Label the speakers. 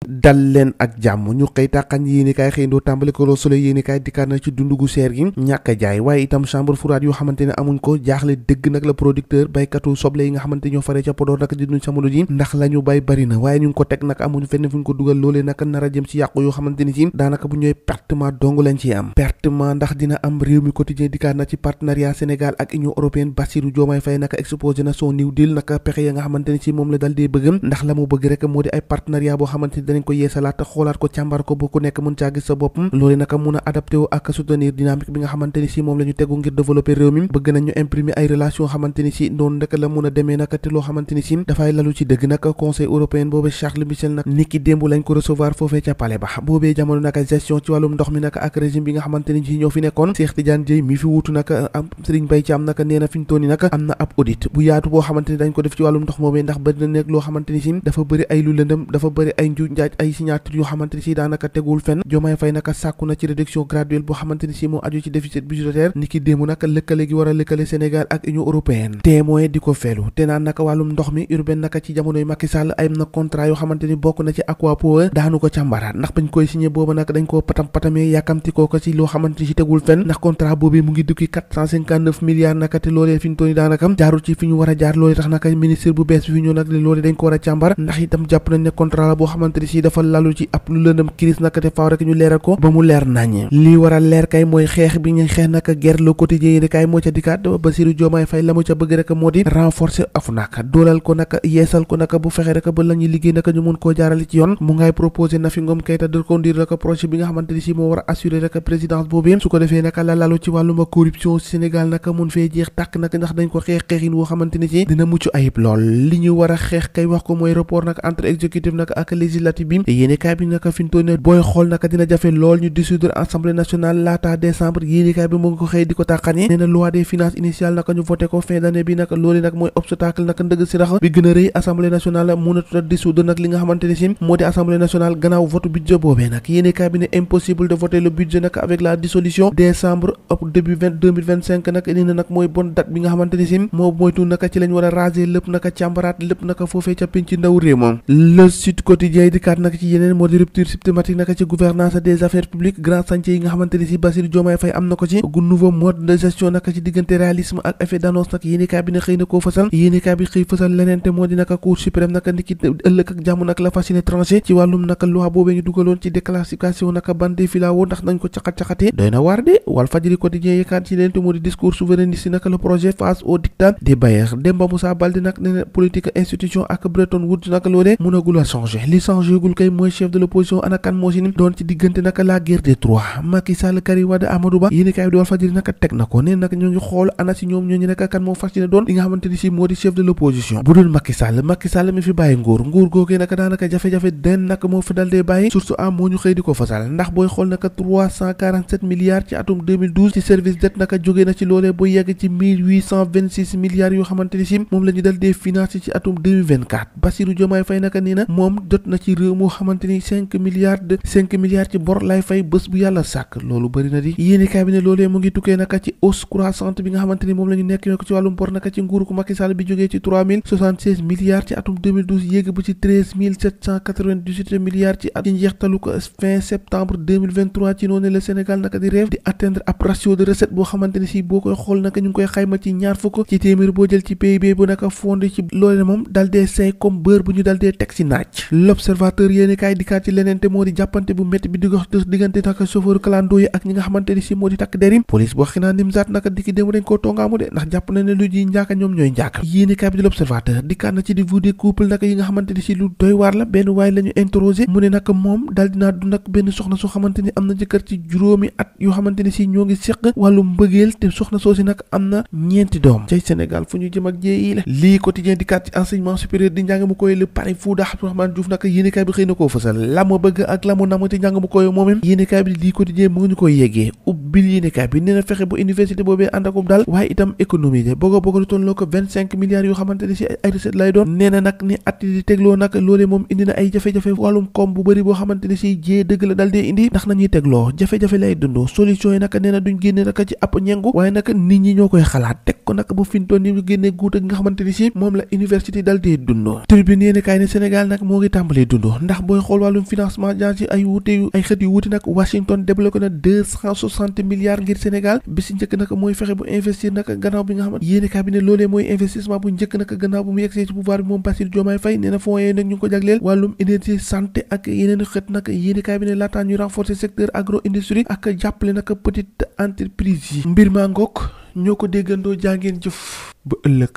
Speaker 1: dal leen ak jàmm ñu xëy tàqan yéenekaay xëy ndoo tàmbali ko Le Soleil yéenekaay dikkaat na ci dundu gu seer gi ñàkk a jaay waaye itam chambre froide yoo xamante ne amuñ ko jaaxle dëgg nag la producteur baykatu soble yi nga xamante ñoo fare ca Podor nag di duñ jamono ji ndax la ñu bay bari na waaye ñu ngi ko teg nag amuñ fenn fu ñu ko dugal loolee nag nar a jëm ci yàqu yoo xamante ni ci daanaka bu ñooy pertement dong lañ ci am pertement ndax dina am réew mi quotidien dikkaat na ci partenariat Sénégal ak Union européenne Bassirou Diomaye Faye naka exposé na son New Deal naka pexe ya nga xamante ni ci moom la dal dee bëggam ndax la mu bëgg rek moo di ay partenariat boo xamante ni danañ ko yeesalaat xoolaat ko càmbar ko bu ku nekk mën caa gis sa bopp loolu naka mun a adapté wu ak soutenir dynamique bi nga xamante ni si moom la ñu tegu ngir développer réew mi bëgg nañ ñu imprimer ay relation xamante ni si noonu rek la mun a demee naka te loo xamante ni si dafay lalu ci dëgg nag conseil européen boobu Charles Michel nag niki démb lañ ko recevoir foofee ca palais ba boobee jamono naka gestion ci wàllum ndox mi naka ak régime bi nga xamante ni si ñoo fi nekkoon Cheikh Tidiane Dièye mi fi wuutu naka am Serigne Mbaye Thiam naka nee na fi ñu toll nii naka am na ab audit bu yaatu boo xamante ni dañ ko def ci wàllum ndox moomee ndax bëri na nekk loo xamante ni si dafa bëri ay lu lëndëm dafa bëri ay nju njaaj ay signature yoo xamante ni si daanaka tegul fenn Diomaye Faye naka sàkku na ci réduction graduelle boo xamante ni si moo aju ci déficit budgétaire niki démb naka lëkkale gi war a lëkkale Sénégal ak Union européenne témoin di ko feelu te naan naka wàllum ndox mi urbain naka ci jamonoy Macky Sall ay na contrat yoo xamante ni bokk na ci Aqua Power daanu ko càmbaraat ndax bañ koy signé booba nag dañ koo patamee yàkkamti koo ko ci loo xamante ni si tegul fenn ndax contrat boobu mu ngi dukki 459 milliards naka te loolee fi ñu toll daanaka jaarul ci fi ñu war a jaar loolee tax naka ministre bu bees bi fi ñëw nag loolee dañ ko war a càmbar ndax itam jàpp nañ ne contrat la boo xamante ni si dafa lalu ci ab lu lëndëm crise naka te faaw rek ñu leeral ko ba mu leer naññe lii war a leer kay mooy xeex bi ñu xeex naka guerre Le Quotidien yi kay moo ca dikkaat Bassirou Diomaye Faye la mu ca bëgg rek moo di renforcer OFNAC doolal ko naka yeesal ko naka bu fexe rek ba la ñuy liggéey naka ñu mun koo jaarale ci yoon mu ngay proposé Nafi Ngom Keïta de conduire rek projet bi nga xamante ni si moo war a assurer rek présidence boobu su ko defee naka la lalu ci wàlluma corruption Sénégal naka mun fee jeex tàkk naka ndax dañ ko xeexin woo xamante ni si dina mucc ayib lool li ñu war a xeex kay wax ko mooy rapport nag entre exécutif nag ak législatif bi yéene kaay bi naka fi ñu toll booy xool naka dina jafe lool ñu dissoudre assemblée nationale laata décembre yéenekaay bi mu ngi ko xëy di ko tàqane nee na loi des finances initiale naka ñu voté ko fin d'année bi naka loolu nag mooy obstacle naka ndëgg si rax bi gën a rëy assemblée nationale mënatu a dissoudre nag li nga xamante ni si moo di assemblée nationale gannaaw vote budget boobee nag yéenekaay bi ne impossible de voter le budget nag avec la dissolution décembre début 2025 nag nii na nag mooy bonne date bi nga xamante ni si moo moytu naka ci lañ war a raser lépp naka càmbaraat lépp naka foofee ca penc ndaw réew moom le Sud Quotidien di kaat naka ci yeneen moo di rupture systématique naka ci gouvernance des affaires publiques grand chantier yi nga xamante ni si Bassirou Diomaye Faye am na ko ci gu nouveau mode de gestion naka ci diggante réalisme ak effet d'annonce nag yéenekaay bi ne xëy na koo fësal yéenekaay bi xëy fësal leneen te moo di naka cour suprême naka niki ëllëg ak jàmm nag la fas yéene tranché ci wàllum naka loi boobee ñu dugaloon ci déclassification naka bande filao ndax nañ ko caxat-caxatee doy na waar de Walfadjri Quotidien yëkkaat ci leen te moo di discours souverainiste naka le projet face au dictat des bailleurs Demba Moussa Baldé nag ne politique institution ak Bretton Woods naka loolee mënagul a changé li changé gul kay mooy chef de l'opposition ana kan moo si ni doon ci diggante naka la guerre des trois Macky Sall Karim Wade Amadou Ba yéenekaay bi di Walfadjri naka teg na ko nee nag ñoo ngi xool ana si ñoom ñooñu naka kan moo fas yéene doon li nga xamante ni si moo di chef de l'opposition bu dul Macky Sall mi fi bàyyi nguur googee naka daanaka jafe-jafe den naka moo fi dal dee bàyyi source am moo ñu xëy di ko fasal ndax booy xool naka 347 milliards ci atum 2012 ci service dette naka jógee na ci loolee bu yegg ci 1826 milliards yoo xamante ni si moom la ñu dal dee financé ci atum 2024 Bassirou Diomaye Faye naka nii na moom jot na ci réew moo xamante ni 5 milliards ci bor lay fay bés bu yàlla sàkk loolu bëri na di yéenekaay bi ne loolee mu ngi tukkee naka ci hausse croissante bi nga xamante ni moom la ñu nekk ko ci wàllum bor naka ci nguuru ko Macky Sall bi jógee ci 3076 milliards ci atum 2012 yéeg ba ci 13798 milliards ci at ci njeextalu ko fin septembre 2023 ci noonu le Sénégal naka di rêve di atteindre ab ratio de recette boo xamante ni si boo koy xool naka ñu ngi koy xayma ci ñaar fukk ci téeméer boo jël ci PIB bu naka fondé ci loolee moom dal dee say comme beurre bu ñu dal dee teg ci naaj l'observateur yéenekaay dikkaat ci leneen te moo di jàppante bu métti bi di gox diggante naka chauffeur clando yi ak ñi nga xamante ni si moo di takk derim police boo xinaa nimsaat naka dikki démb dañ koo tongaamu de ndax jàpp na ne lu ji njaaka ñoom ñooy njaaka yéenekaay bi di l'observateur dikkaat na ci di vie des couple naka yi nga xamante ni si lu doy waar la benn waay la ñu interrogé mu ne naka moom daal dinaa du nag benn soxna soo xamante ni am na jëkkër ci juróomi at yoo xamante ni si ñoo ngi seq wàllu mbëggeel te soxna soosi nag am na ñeenti doom cay Sénégal fu ñu jëm ak jéeyi la lii quotidien dikkaat ci enseignement supérieur di njàng mu koy le pari Fouda Abdourahmane Diouf naka yéenekaay bi xëy na koo fësal la mu bëgg ak la mu namu ci njàng mu koy moomem yéenekaay bi lii quotidien mu ngi ñu koy yeggee ubbil yéenekaay bi nee na fexe bu université boobee ànd akum daal waaye itam économie de bëgg lu tolloo ko 25 milliards yoo xamante ni si ay recette lay doon nee na nag ni at di tegloo nag loolee moom indi na ay jafe-jafe wàllum koom bu bëri boo xamante ni si jee dëgg la dal dee indi ndax nañuy tegloo jafe-jafe lay dund solution yi nag nee na duñ génne nag ci ab ñengu waaye nag nit ñi ñoo koy xalaat teg ko nag ba fintoon ni ñu génnee guut ak nga xamante ni si moom la université dal dee dundoo. Tribune yéene kaay ne Sénégal nag moo ngi tàmbalee dundoo ndax booy xool wàllum financement jaar ci ay xët yu wuute nag Washington débloqué na 260 milliards ngir Sénégal bi si njëkk nag mooy fexe bu investir nag gannaaw bi nga xamante yéene kaay bi ne loolee mooy investissement bu njëkk nag gannaaw bu mu yegsee ci pouvoir bi moom Bassirou Diomaye Faye nee na fonds yooyu nag ñu ngi ko jagleel wàllum énergie santé ak yeneen xët nag yéene kaay bi ne laataa ñu renforcer secteur agro industrie ak jàppale nag petite entreprise yi mbir maa ngoog ñoo ko déggandoo jàngeen jëf ba ëllëg.